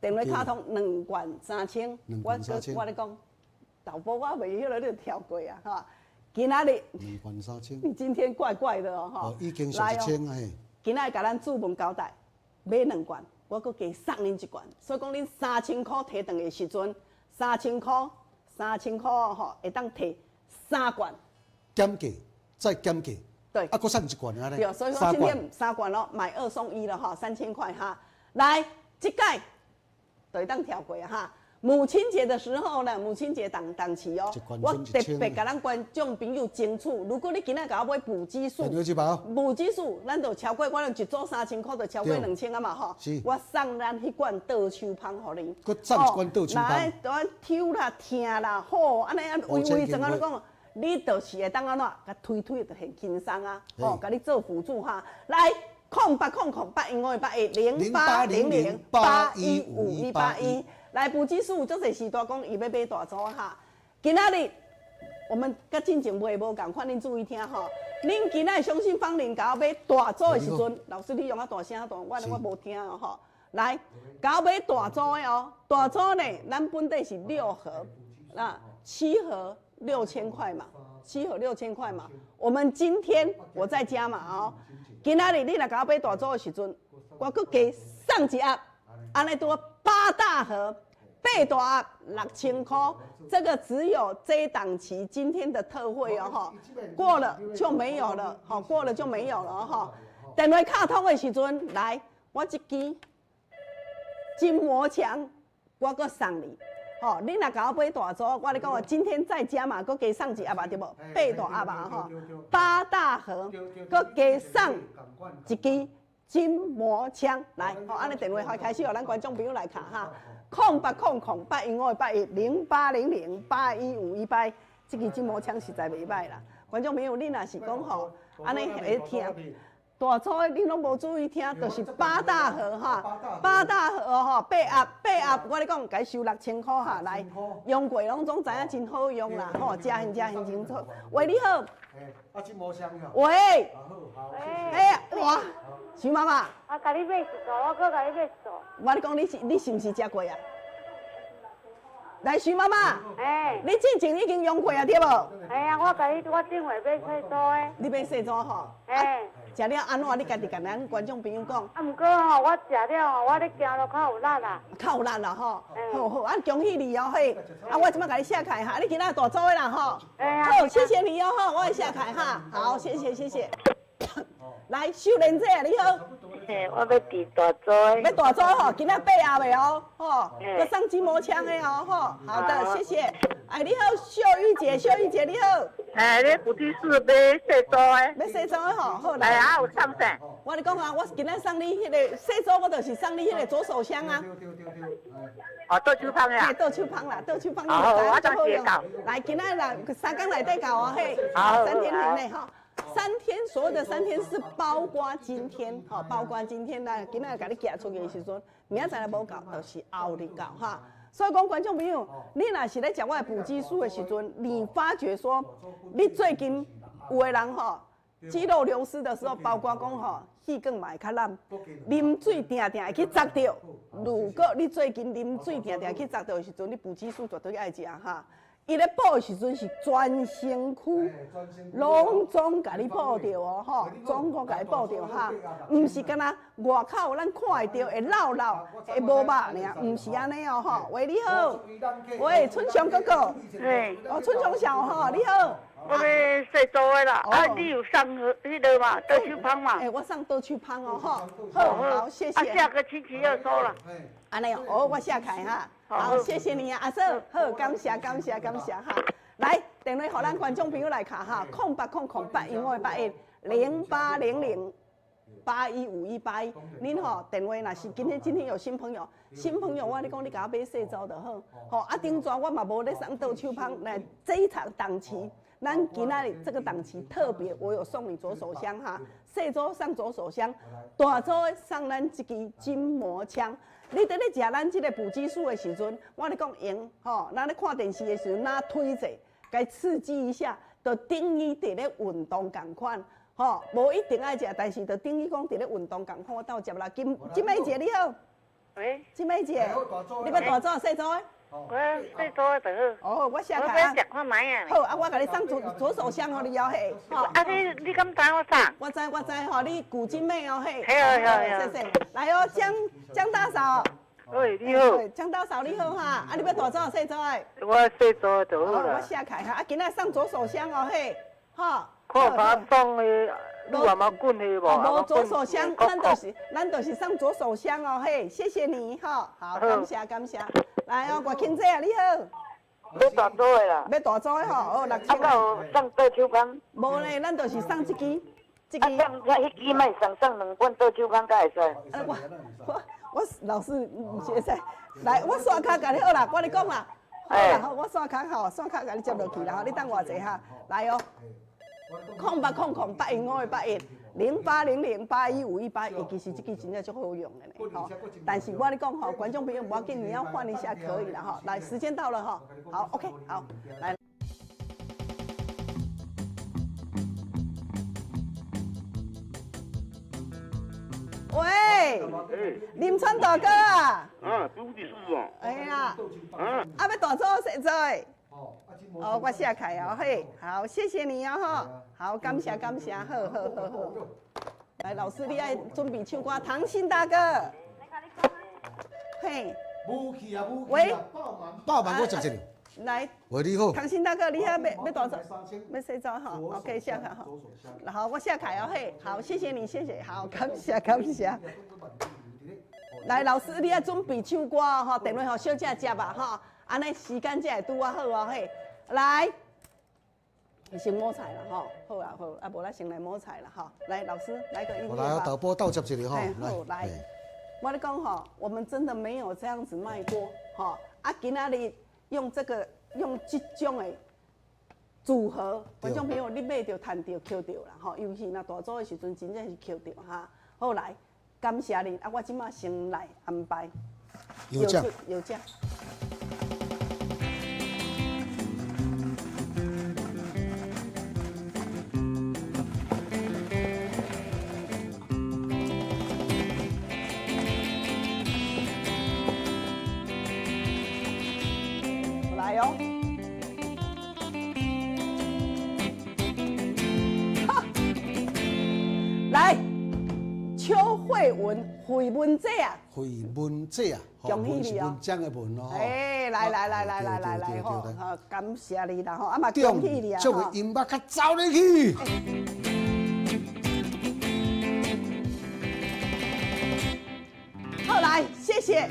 電話敲通兩罐三千，我我咧講。導播我袂曉得你跳過啊，哈！今仔日兩罐三千，你今天怪怪的哦，哈！已經上一千啊，嘿！今仔日共咱主問交代，買兩罐，我閣加送恁一罐，所以講恁三千箍提轉的時陣，三千箍，三千箍吼，會當提三罐。減價，再減價。對。啊，閣送一罐按呢。對，所以講今天三罐咯，買二送一了哈，三千塊哈。來，這擺就會當跳過哈。母親節的時候呢，母親節檔檔期哦，我特別共咱觀眾朋友爭取，如果你今仔共我買補基素，補基素，咱就超過，我用一組三千箍，就超過2000啊嘛吼。我送咱彼罐倒手芳予你。閣送一罐倒手芳。那按抽啦、疼啦，好，按呢按微微怎按呢講，你就是會當按怎，共推推就很輕鬆啊，吼，共你做輔助哈。來，0800 00800 0800815 181。來補基素，足濟時段講伊欲買大組哈。今仔日我們佮進前賣無仝款，恁注意聽吼。恁今仔相信芳玲共我買大組的時陣，老師你用較大聲段，我無聽哦吼。來，共我買大組的哦，大組呢，咱本底是六盒，那七盒6000塊嘛，七盒六千塊嘛。我們今天我再加碼哦，今仔日你若共我買大組的時陣，我閣加送一盒，按呢拄好八大盒，八大盒6000箍，這個只有這檔期今天的特惠哦，吼，過了就沒有了，吼，過了就沒有了，吼。電話敲通的時陣，來，我這支筋膜槍，我閣送你。吼，你若共我買大組，我咧講，我今天再加碼，閣加送一盒對無？八大盒啊，吼，八大盒，閣加送一支筋膜槍來。吼，按呢電話開始，予咱觀眾朋友來敲哈，0800 815581，0800 81518，這支筋膜槍實在袂䆀啦。觀眾朋友，你若是講吼，按呢會疼。大組的你攏無注意聽，就是八大盒哈，八大盒吼，八盒八盒，我咧講，共收6000箍哈，來用過攏總知影真好用啦，吼，食現食現真好。喂，你好。喂。哎，哇，徐媽媽。我共你買一組，我閣共你買一組。我咧講，你是毋是食過啊？來，徐媽媽。哎。你之前已經用過啊，對無？哎呀，我共你，我頂回買細組的。你買細組吼？哎。食了按怎？你家己共咱觀眾朋友講。啊，毋過吼，我食了吼，我咧行路較有力啦。較有力啦吼，好好，啊，恭喜你哦嘿！啊，我這擺共你寫開哈，你今仔大組的啦吼。好，謝謝你哦吼，我會寫開哈。好，謝謝謝謝。來，秀蓮姐你好。嘿，我欲佇大組的。欲大組吼，今仔八盒的哦，吼，閣送筋膜槍的哦，吼。好的，謝謝。哎，你好，秀玉姐，秀玉姐你好。哎，你菩提樹欲細組的。欲細組的吼，好來。哎，啊有送啥？我咧講啊，我今仔送你彼個細組，我就是送你彼個左手香啊。哦，倒手香啊。嘿，倒手香啦，倒手香。好，我當時到。來，今仔日三工內底到哦，嘿。好。3天以內吼。三天，所有的三天是包括今天，吼，包括今天來，今仔共你寄出去的時陣，明仔載若無到，就是後日到哈。所以講，觀眾朋友，你若是咧食我的補基素的時陣，你發覺說，你最近有的人吼，肌肉流失的時候，包括講吼，氣管嘛會較爛，啉水定定會去砸著。如果你最近啉水定定去砸著的時陣，你補基素絕對愛食哈。伊咧補的時陣是全身軀，攏總共你補著哦，吼，總共共你補著哈，毋是干焦外口咱看會著會老老會無肉爾，毋是按呢哦，吼。喂，你好，喂，春雄哥哥，哦，春雄小吼，你好。我欲細組的啦，啊，你有送彼个嘛？倒手香嘛？欸，我送倒手香哦，吼，好，好，謝謝。啊，下個星期要收啦。按呢哦，我寫開哈。好，謝謝你啊，阿嫂，好，感謝感謝感謝哈。來，電話予咱觀眾朋友來敲哈，0800 815581，0800 815181。恁吼電話若是今天有新朋友，新朋友我咧講，你共我買細組就好。吼，啊，頂逝我嘛無咧送倒手香，來這一場檔期，咱今仔日這個檔期特別，我有送你左手香哈，細組送左手香，大組送咱這支筋膜槍。你佇咧食咱這個補基素的時陣，我咧講用吼，咱咧看電視的時陣，若推者，共刺激一下，就等於佇咧運動仝款，吼，無一定愛食，但是就等於講佇咧運動仝款，我鬥食啦。金金妹姐你好，喂，金妹姐，你欲大組細組的？我細組的就好。哦，我寫開。我欲食看覓啊。好，啊，我共你送左手香予你哦嘿。啊，你敢知我啥？我知我知吼，你古金妹哦嘿。嘿嘿嘿。謝謝。來哦，江江大嫂。喂，你好。江大嫂你好哈，啊，你欲大組細組的？我細組就好啦。我寫開哈，啊，今仔送左手香哦嘿，吼。看法送的，你阿媽滾的無？無左手香，咱就是送左手香哦嘿，謝謝你哈，好，感謝感謝。來哦，郭清姐你好。欲大組的啦。欲大組的吼，哦，6000。啊，敢有送倒手香？無咧，咱就是送這支，這支。啊，送彼支莫送，送兩罐倒手香敢會使？啊，我老師毋是會使，來，我刷卡共你好啦，我咧講啦，好啦，好，我刷卡吼，刷卡共你接落去啦，吼，你等我一下，來哦，0800 815581，0800 815181，其實這支真正足好用的呢，吼。但是我咧講吼，觀眾朋友無要緊，你要換一下可以啦，吼。來，時間到了哈，好，OK，好，來。喂，林川大哥啊！啊，拄佇厝哦。哎呀，啊，啊，欲大組細組的？哦，我寫開哦，嘿，好，謝謝你哦，吼，好，感謝感謝，好好好好。來，老師你愛準備唱歌，唐信大哥，嘿，武器啊，武喂，爆滿，我接一下。來，喂，你好，唐信大哥，你遐欲欲帶走，欲洗走哈？OK，下卡哈。好，我下卡哦嘿，好，謝謝你，謝謝，好，感謝感謝。來，老師，你愛準備唱歌哦，吼，電話予小姐接吧，吼，按呢時間才會拄仔好哦，嘿，來，先摸彩啦，吼，好啊好，啊無咱先來摸彩啦，吼，來，老師來個音樂來，導播倒接一下吼，好來，我咧講吼，我們真的沒有這樣子賣過，吼，啊，今仔日用這個用這種的組合，觀眾朋友你買著趁著抾著啦，吼，尤其若大組的時陣，真正是抾著哈。好來，感謝你，啊，我這馬先來安排。有獎，有獎。來哦！哈，來，邱慧文，惠文姐啊，惠文姐啊，恭喜你哦，文章的文哦，哎，來來來來來來來，吼，好，感謝你啦，吼，啊嘛恭喜你啊，這個音樂較走入去。好，來，謝謝。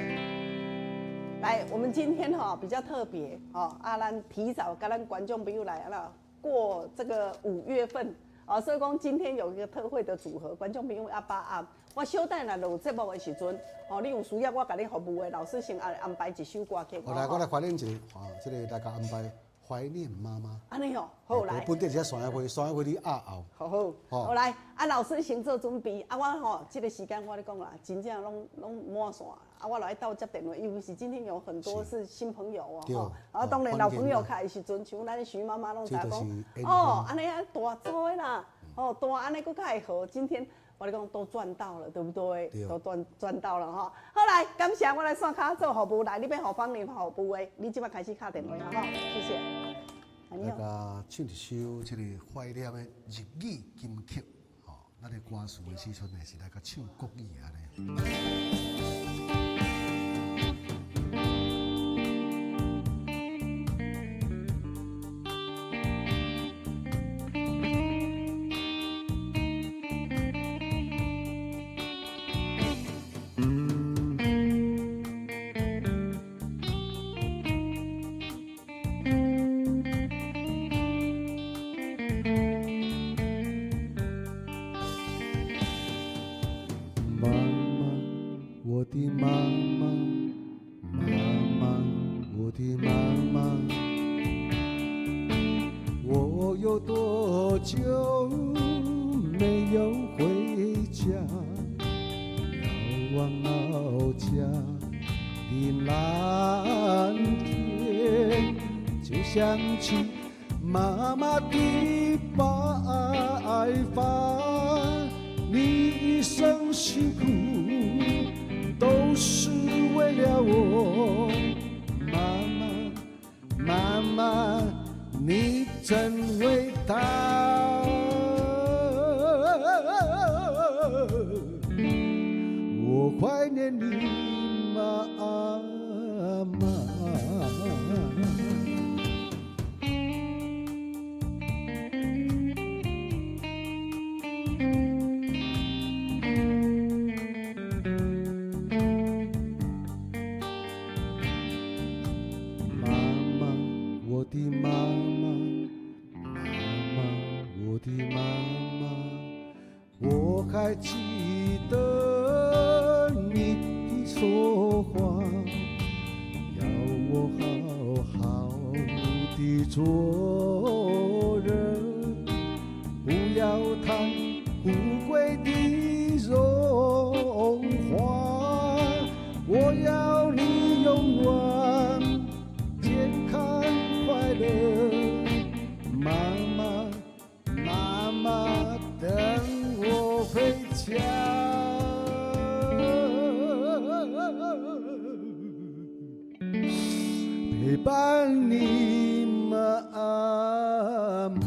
來，我們今天哈比較特別，吼啊，咱提早共咱觀眾朋友來啦，過這個五月份，啊，所以講今天有一個特惠的組合，觀眾朋友阿爸啊，我小等下落節目的時陣，吼，你有需要我共你服務的，老師先安安排一首歌曲。好來，我來懷念一下，啊，這個來共安排懷念媽媽。按呢哦，好來。本地這山仔花，山仔花你壓後。好好，好來，啊，老師先做準備，啊，我吼這個時間我咧講啦，真正攏攏滿線。啊，我來鬥接電話，尤其是今天有很多是新朋友哦，吼，啊，當然老朋友較的時陣，像咱徐媽媽攏知影講，哦，按呢啊大組的啦，哦，大按呢閣較會好。今天我咧講都賺到了，對不對？都賺賺到了吼。好來，感謝我來線跤做服務，來，你欲予芳玲服務的，你這擺開始敲電話了吼，謝謝。來共唱一首這個懷念的日語金曲，吼，咱的歌詞的時陣呢是來共唱國語按呢。媽媽，我的媽媽，媽媽，我的媽媽，我有多久沒有回家？遙望老家的藍天，就想起媽媽的白髮。你一生辛苦，都是為了我。媽媽，媽媽，你真偉大。我懷念你，媽媽。媽媽，我的媽媽，媽媽，我的媽媽，我還記得你的說話，要我好好的做人，不要貪富貴的榮華，我要你永遠健康快樂。媽媽，媽媽，等我回家，陪伴你，媽媽。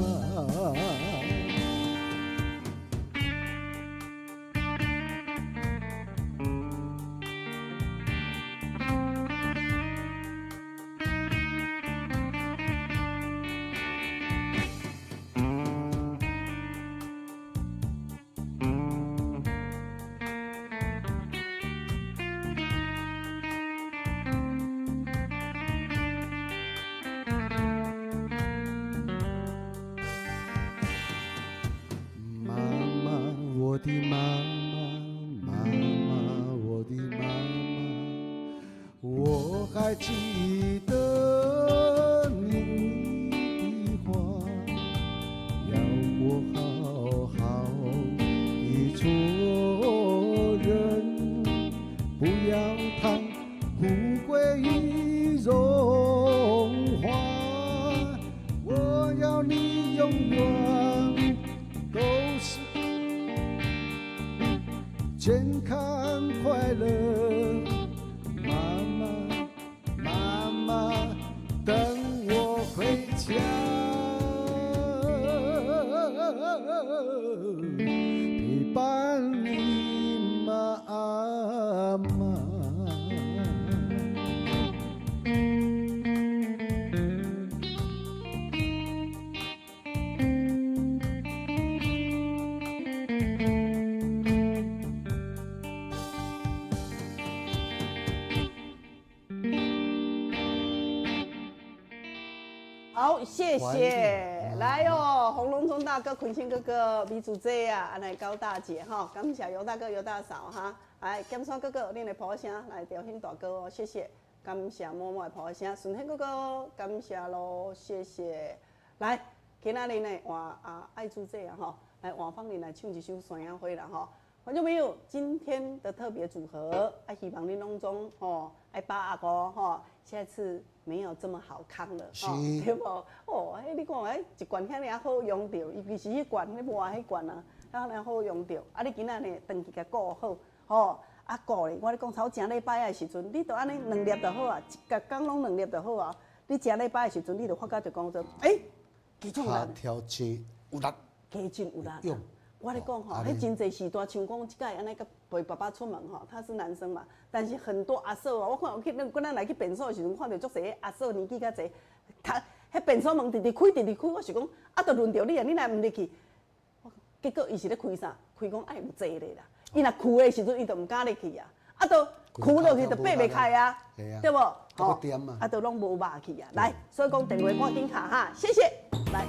我還記得你的話，要我好好地做人，不要貪富貴與榮華。我要你永遠都是健康快樂。媽媽，媽媽，等我回家，陪伴你媽媽。好，謝謝。來哦，洪龍忠大哥、坤清哥哥、米祖姐啊，啊來高大姐哈，感謝尤大哥、尤大嫂哈，來劍山哥哥，恁的抱聲來調興大哥哦，謝謝，感謝默默的抱聲，順天哥哥，感謝咯，謝謝。來，今仔日呢換啊愛珠姐啊吼，來換芳玲來唱一首《山仔花》啦吼。觀眾朋友，今天的特別組合啊，希望恁攏總吼愛把握哦吼，下次沒有這麼好康了，吼，對無？哦，彼你看，彼一罐遐爾好用著，尤其是彼罐，你磨彼罐啊，遐爾好用著。啊，你今仔日轉去共顧好，吼，啊顧咧，我咧講頭前禮拜的時陣，你著按呢兩粒就好啊，一逐工攏兩粒就好啊。你食禮拜的時陣，你就發覺就講做，欸，加重力，調節有力，加真有力。我咧講吼，彼真濟時代像講這擺按呢，佮陪爸爸出門吼，他是男生嘛，但是很多阿嫂啊，我看有去，阮咱來去便所的時陣，看著足濟阿嫂年紀較濟，較彼便所門直直開，直直開，我想講啊，著輪著你啊，你若毋入去，結果伊是咧開啥？開講愛有坐咧啦。伊若跍的時陣，伊就毋敢入去啊。啊，都跍落去就爬袂開啊，對無？吼，啊，都攏無肉去啊。來，所以講電話趕緊敲哈，謝謝，來。